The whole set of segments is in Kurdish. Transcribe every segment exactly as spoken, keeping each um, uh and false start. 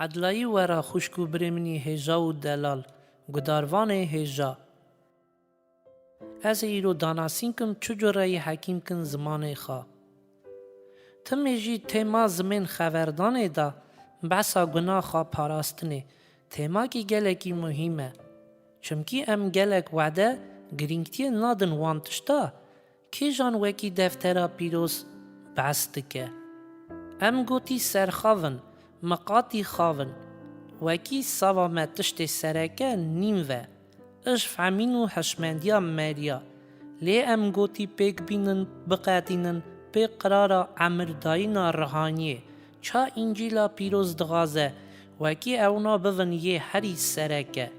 Edlayî wera xwişk û birê min î hêja û delal, gudarvanê hêja. Ez ê îro danasîn kim çi cureyî hekîm kin zimanê xwe. Timê jî têma zimên xeverdanê de behsa gunaxa parastinê, têmakî gelekî muhîm e. Çimkî em gelek wede girîngtiyê nadin wan tişta, kîjan wekî deftera pîroz behs dike. Em gotî serxav in, miqatî xav in. Wekî sava me tiştê sereke nîn ve. Ij fehmîn û hişmendiya meriya. Lê em gotî pêk bînin, biqedînin, pê qirara emirdayîna rihaniyê. Ça Încîla Pîroz dixwaze, wekî ewna bivin yê herî sereke.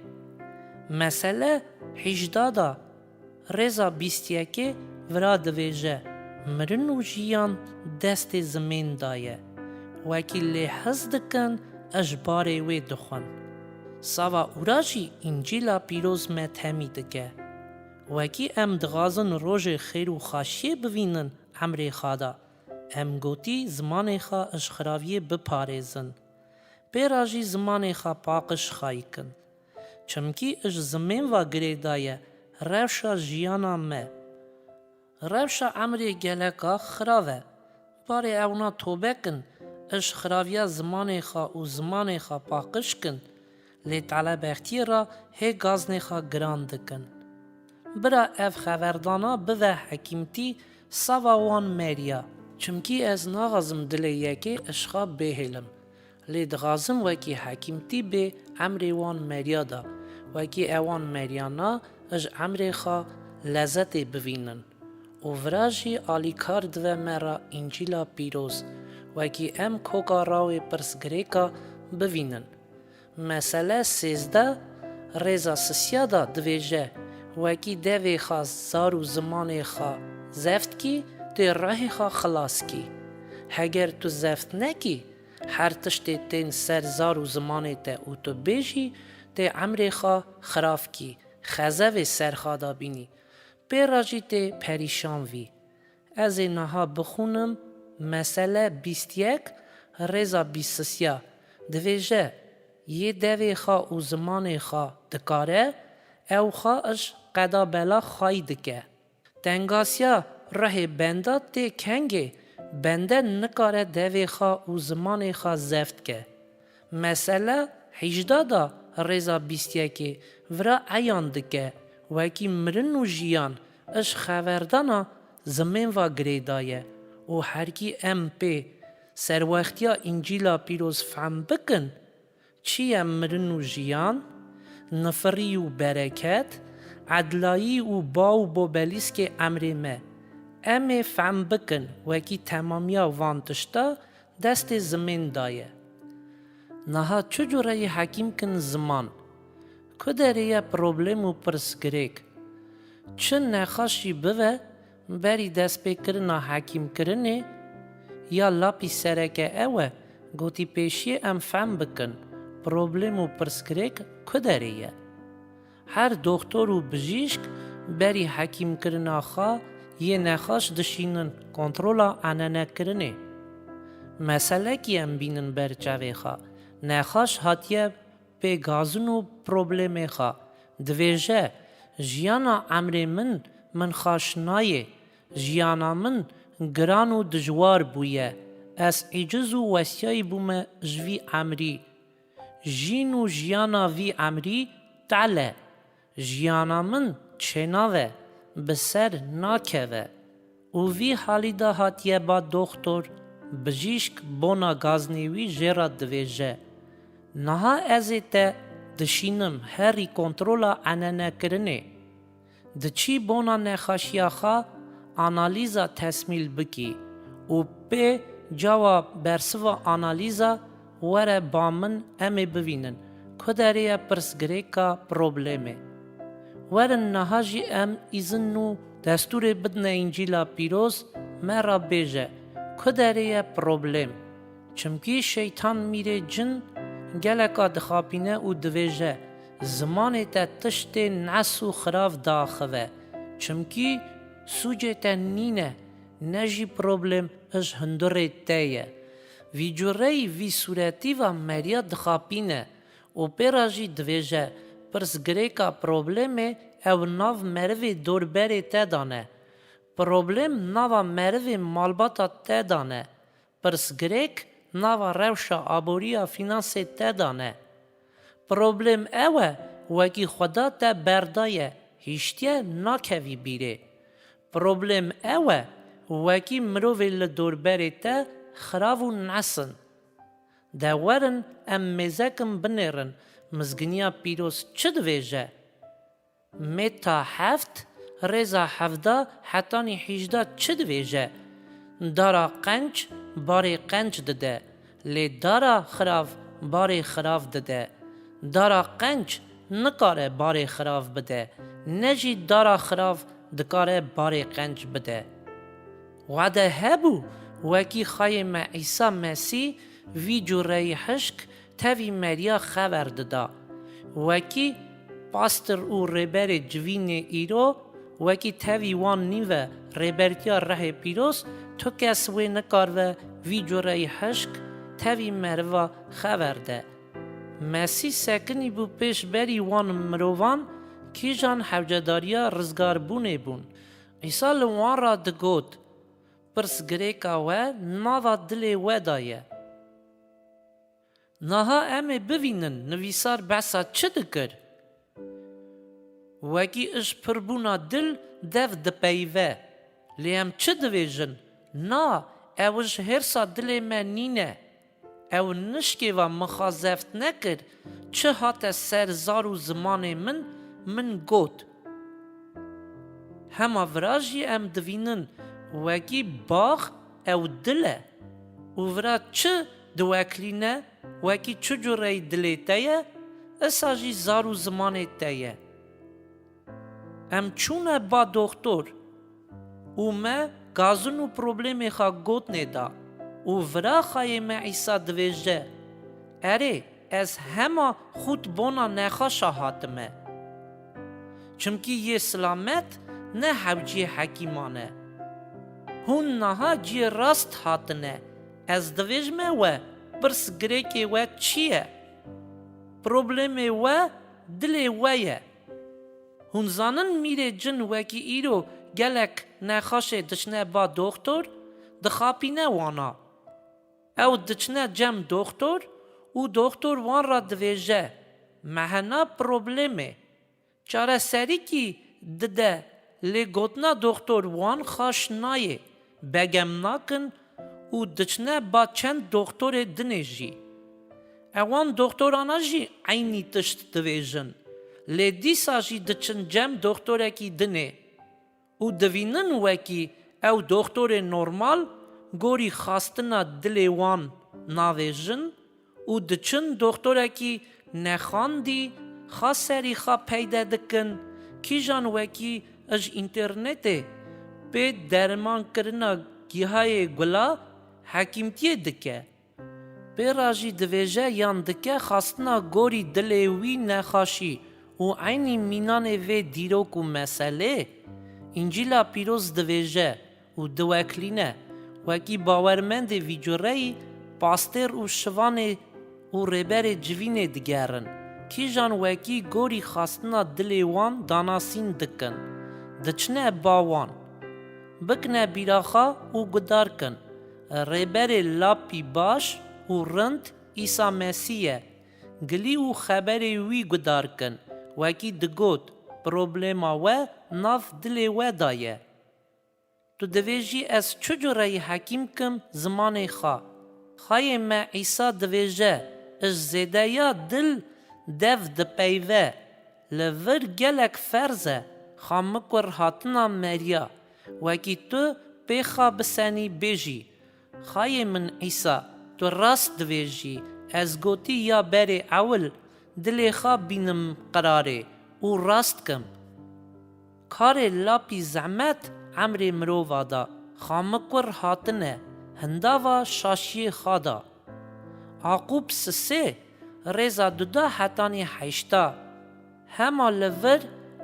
Mesele hîjda da, rêza bîst yekê vira divêje, mirin û jiyan destê zimên da ye. Wekî lê hez dikin, ij barê wê dixwin. Sava ûra jî Încîla Pîroz me temî dike. Wekî em dixwazin rojê xêr û xaşiyê bivînin emrê xwe da, em gotî zimanê xwe ij xiraviyê biparêzin. Pê ra jî zimanê xwe paqij xayî kin. Çimkî ij zimên va girêdaye rewşa jiyana me. Rewşa emrê geleka xirav e. Barê ewna tobe kin, ij xiraviya zimanê xwe û zimanê xwe paqij kin, lê telebextiyê ra hê gaznê xwe giran dikin. Bira ev xeverdana bive hekîmtî sava wan meriya. Çimkî ez naxwazim dilê yekê ij xwe bêhêlim. Lê dixwazim wekî hekîmtî bê emrê wan meriya da, wekî ewan meriyana ij emrê xwe lezetê bivînin. Û vira jî alîkar dive me ra Încîla Pîroz, wekî em koka rawê pirsgirêka bivînin. Mesele sêzdeh, rêza sisiya da divêje, wekî devê xwe zar û zimanê xwe zeft kî, tê rehê xwe xilas kî. Heger tu zeft nekî, her tiştê tên ser zar û zimanê te û tu bêjî, tê emrê xwe xirav kî, xezevê ser xwe da bînî. Pê re jî tê perîşan vî. Ez ê niha bixwînim, mesele bîst yek, rêza bîst sisiya. Divêje, yê devê xwe û zimanê xwe dikare, ew xwe ij qeda bela xwayî dike. Tengasiya rihê benda tê kengê, bende nikare devê xwe û zimanê xwe zeft ke. Mesele hîjda da rêza bîst yekê vira eyan dike, wekî mirin û jiyan ij xeverdana zimên va girêdaye û herkî em pê serwextiya Încîla Pîroz fehm bikin, çi ye mirin û jiyan, nifirî û bereket, edlayî û ba û bobelîskê emrê me. Em ê fehm bikin, wekî temamiya van tişta destê zimên da ye. Niha çi cureyî hekîm kin ziman? Ku derê ye problem û pirsgirêk? Çi nexaş jî bive, berî destpêkirina hekîmkirinê ya lapî sereke ew e, gotî pêşiyê em fehm bikin, problem û pirsgirêk ku derê ye. Her doxtor û bijîşk berî hekîmkirina xwe yê nexaş dişînin kontrola enenekirinê. Meselekî em bînin ber çavê xwe, nexaş hatiye pê gazin û problemê xwe. Divêje, jiyana emrê min, min xaş nayê. Jiyana min giran û dijwar bûye. Ez eciz û westiyayî bûme ji vî emrî. Jîn û jiyana vî emrî tel e. Jiyana min çênave, bi ser nakeve. Û vî halî de hatiye ba doxtor, bijîşk bona gaznê wî jê re divêje, niha ez ê te dişînim herî kontrola enenekirinê. Diçî bona nexaşiya xwe analîza tesmîl bikî û pê cawa bersiva analîza were ba min em ê bivînin ku derê ye pirsgirêka problemê. Werin niha jî em îzin û destûrê bidine Încîla Pîroz me re bêje ku derê ye problem. Çimkî şeytan mîrê cin geleka dixapîne û divêje, zimanê te tiştê nes û xirav diaxive. Çimkî sûcê te nîne, ne jî problem ij hundurê te ye. Vî cureyî vî sûretî va meriya dixapîne û pê re jî divêje, pirsgirêka problemê ew nav merivê dorberê te de ne. Problem nava merivê malbata te de ne. Pirsgirêk nava rewşa aboriya fînansê te de ne. Problem ew e, wekî Xweda te berdaye, hiştiye nakevî bîrê. Problem ew e, wekî mirovê li dorberê te xirav û nes in. De werin em mêzekin binêrin, Mizginiya Pîroz çi divêje? Mêta heft, rêza hevda hetanî hîjda çi divêje? Dara qenc barê qenc dide, lê dara xirav barê xirav dide. Dara qenc nikare barê xirav bide, ne jî dara xirav dikare barê qenc bide. Wade hebû, wekî Xayê me Îsa Mesîh vî cureyî hişk tevî meriya xever dida. Wekî pastir û rêberê civînê îro, wekî tevî wan nîve rêbertiya Rehê Pîroz, tu kes wê nikarive vî cureyî hişk tevî meriva xever de. Mesîh sekinî bû pêşberî wan mirovan, kîjan hewcedariya rizgarbûnê bûn. Îsa li wan re digot, pirsgirêka we nava dilê we de ye. Niha em ê bivînin nivîsar behsa çi dikir? Wekî ji pirbûna dil dev dipeyive. Lê em çi divêjin? Na, ew ji hêrsa dilê me nîne. Ew nişkê ve mixazeft nekir, çi hate ser zar û zimanê min, min got. Hema vira jî em divînin, wekî bax ew dil e. Û vira çi diweklîne, wekî çi cureyî dilê te ye, isa jî zar û zimanê te ye. Em çûne ba doxtor û me gazin û problemê xwe gotinê da û vira Xayê me Îsa divêje, Erê, ez hema xût bona nexaşa hatime. Çimkî yê silamet ne hewciyê hekîman e. Hûn niha ciyê rast hatine. Ez divêjime we, pirsgirêkê we çi ye? Problemê we dilê we ye. Hûn zanin mîrê cin wekî îro gelek nexaşê diçine ba doxtor, dixapîne wana. Ew diçine cem doxtor û doxtor wan re divêje, me hena problemê. Çareserîkî dide, lê gotina doxtor wan xaş nayê, begem nakin û diçine ba çend doxtorê dinê jî. Ewan doxtorana jî eynî tişt divêjin, lê dîsa jî diçin cem doxtorekî dinê û divînin wekî ew doxtorê normal gorî xastina dilê wan navêjin û diçin doxtorekî nexandî, xwe serî xwe peyde dikin, kîjan wekî ji înternetê pê dermankirina gihayê gula hekîmtiyê dike. Pê re jî divêje yan dike xastina gorî dilê wî nexaşî û eynî mînanê vê dîrok û meselê. Încîla Pîroz divêje û diweklîne, wekî bawermendê vî cureyî, pastêr û şivanê û rêberê civînê digerin, kîjan wekî gorî xastina dilê wan danasîn dikin, diçine ba wan. Bikine bîra xwe û guhdar kin, rêberê lapî baş û rind Îsa Mesîh ye. Gilî û xeberê wî guhdar kin, wekî digot, problema we nav dilê we de ye. Tu divêjî ez çi cureyî hekîm kim zimanê xwe? Xayê me Îsa divêje, ji zêdeya dil dev dipeyve. Li vir gelek ferz e, xamikur hatina meriya, wekî tu pê xwe bisenî bêjî, Xayê min Îsa, tu rast divêjî, ez gotî ya berê ewil, dilê xwe bînim qirarê û rast kim. Karê lapî zehmet emrê mirova da, xamikur hatine, hindava şaşiyê xwe da. Aqûb sisê, rêza duda hetanî heşta. Hema li vir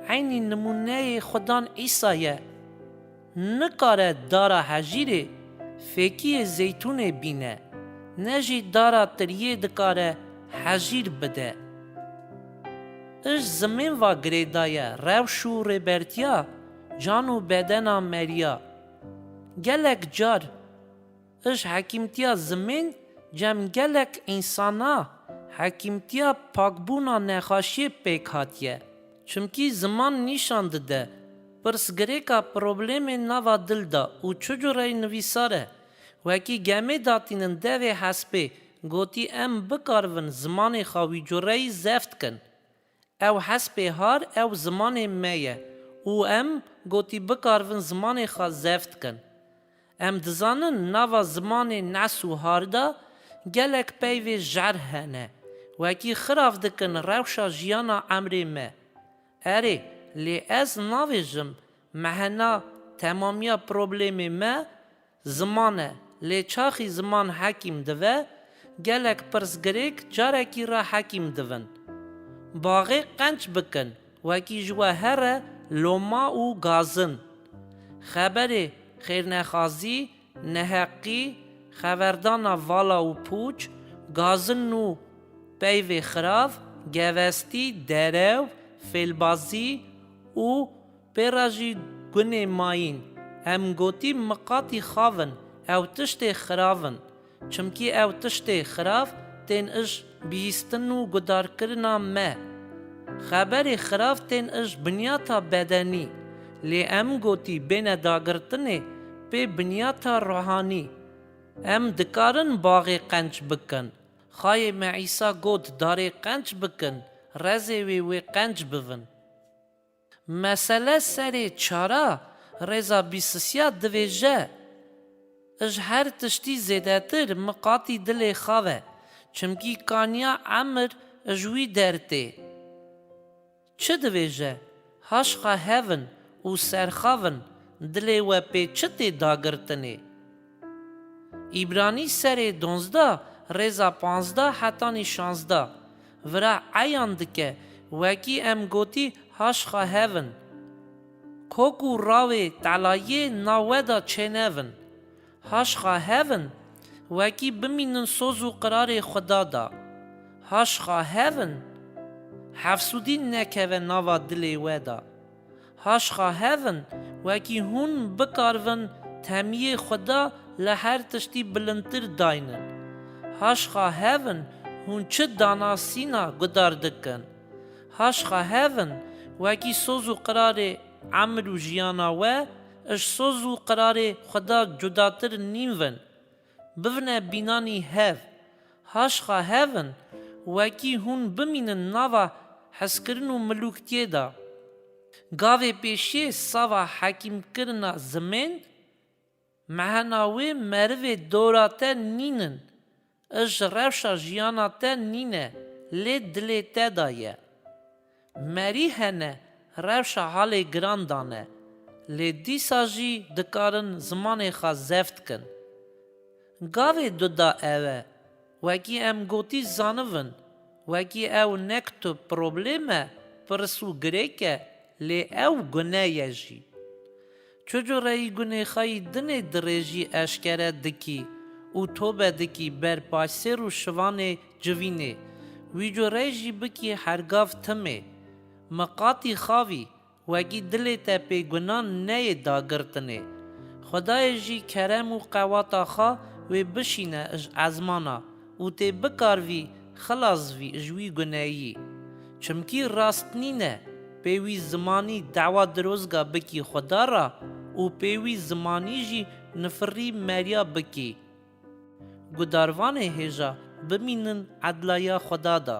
eynî nimûneyê Xudan Îsa ye. Nikare dara hejîrê fêkiyê zeytûnê bîne. ne jî dara tiriyê dikare hejîr bide. Ij zimên va girêdaye rewş û rêbertiya can û bedena meriya. Gelek car ij hekîmtiya zimên cem gelek însana hekîmtiya pakbûna nexaşiyê pêk hatiye. Çimkî ziman nîşan dide pirsgirêka problemê nava dil da û çi cureyî nivîsar e. Wekî gemê datînin devê hespê, gotî em bikarivin zimanê xwe wî cureyî zeft kin. Ew hespê har ew zimanê me ye û em gotî bikarivin zimanê xwe zeft kin. Em dizanin nava zimanê nes û har de gelek peyvê jer hene, wekî xirav dikin rewşa jiyana emrê me. Erê, lê ez navêjim mehena temamiya problemê me ziman e, lê çaxî ziman hekîm dive, gelek pirsgirêk carekî re hekîm divin. Baxê qenc bikin, wekî ji we here loma û gazin. Xeberê xêrnexazî, neheqî, xeverdana vala û pûç, gazin û peyvê xirav, gevestî, derew, fêlbazî û pê re jî gunê mayîn. Em gotî miqatî xav in, ew tiştê xirav in. Çimkî ew tiştê xirav tên ij bihîstin û gudarkirina me. Xeberê xirav tên ij binyata bedenî, lê em gotî bêne dagirtinê pê binyata ruhanî. Em dikarin baxê qenc bikin. Xayê me Îsa got darê qenc bikin, rezê wê wê qenc bivin. Mesele serê çara rêza bîsisiya divêje, ij her tiştî zêdetir miqatî dilê xav e, çimkî kaniya emir ji wî dertê. Çi divêje? Haşqa hev in û serxav in, dilê we pê çi tê dagirtinê? Îbranî serê donzdeh, rêza panzdeh hetanî şanzdeh, vira eyan dike, wekî em gotî haşqa hev in. Kok û rawê telayê na we de çênevin. Haşqa hev in, wekî bimînin soz û qirarê Xuda da. Haşqa hev in, hefsûdî nekeve nava dilê we da. Haşqa hev in, wekî hûn bikarivin temiyê Xuda li her tiştî bilindtir daynin. Haşqa hev in, hûn çi danasîna gudar dikin. Haşqa hev in, wekî soz û qirarê emir û jiyana we, ji soz û qirarê Xuda cudatir nîvin. Bivine bînanî hev. Haşqa hev in, wekî hûn bimînin nava hezkirin û milûktiyê de. Gavê pêşiyê sava hekîmkirina zimên, mehena wê merivê dora te nînin, ij rewşa jiyana te nîne, lê dilê te de ye. Merî hene rewşa halê giran dane, lê dîsa jî dikarin zimanê xwe zeft kin. Gavê du da ew e, wekî em gotî zanivin, wekî ew nek tu problêm e, pirs û girêk e, lê ew gune ye jî. Çi cureyî gunê xwe yî dinê dirêjî eşkere dikî û tobe dikî ber paşsêr û şivanê civînê, wî cureyî jî bikî hergav timê. Miqatî xavî, wekî dilê te pê gunan neyê dagirtinê. Xwedayê jî kerem û qewata xwe wê bişîne ji ezmana û tê bikarvî xilas vî ji wî guneyî. Çimkî rast nîne pê wî zimanî dawa dirozga bikî Xuda ra û pê wî zimanî jî nifirî meriya bikî. Gudarvanê hêja bimînin edlaya Xuda da.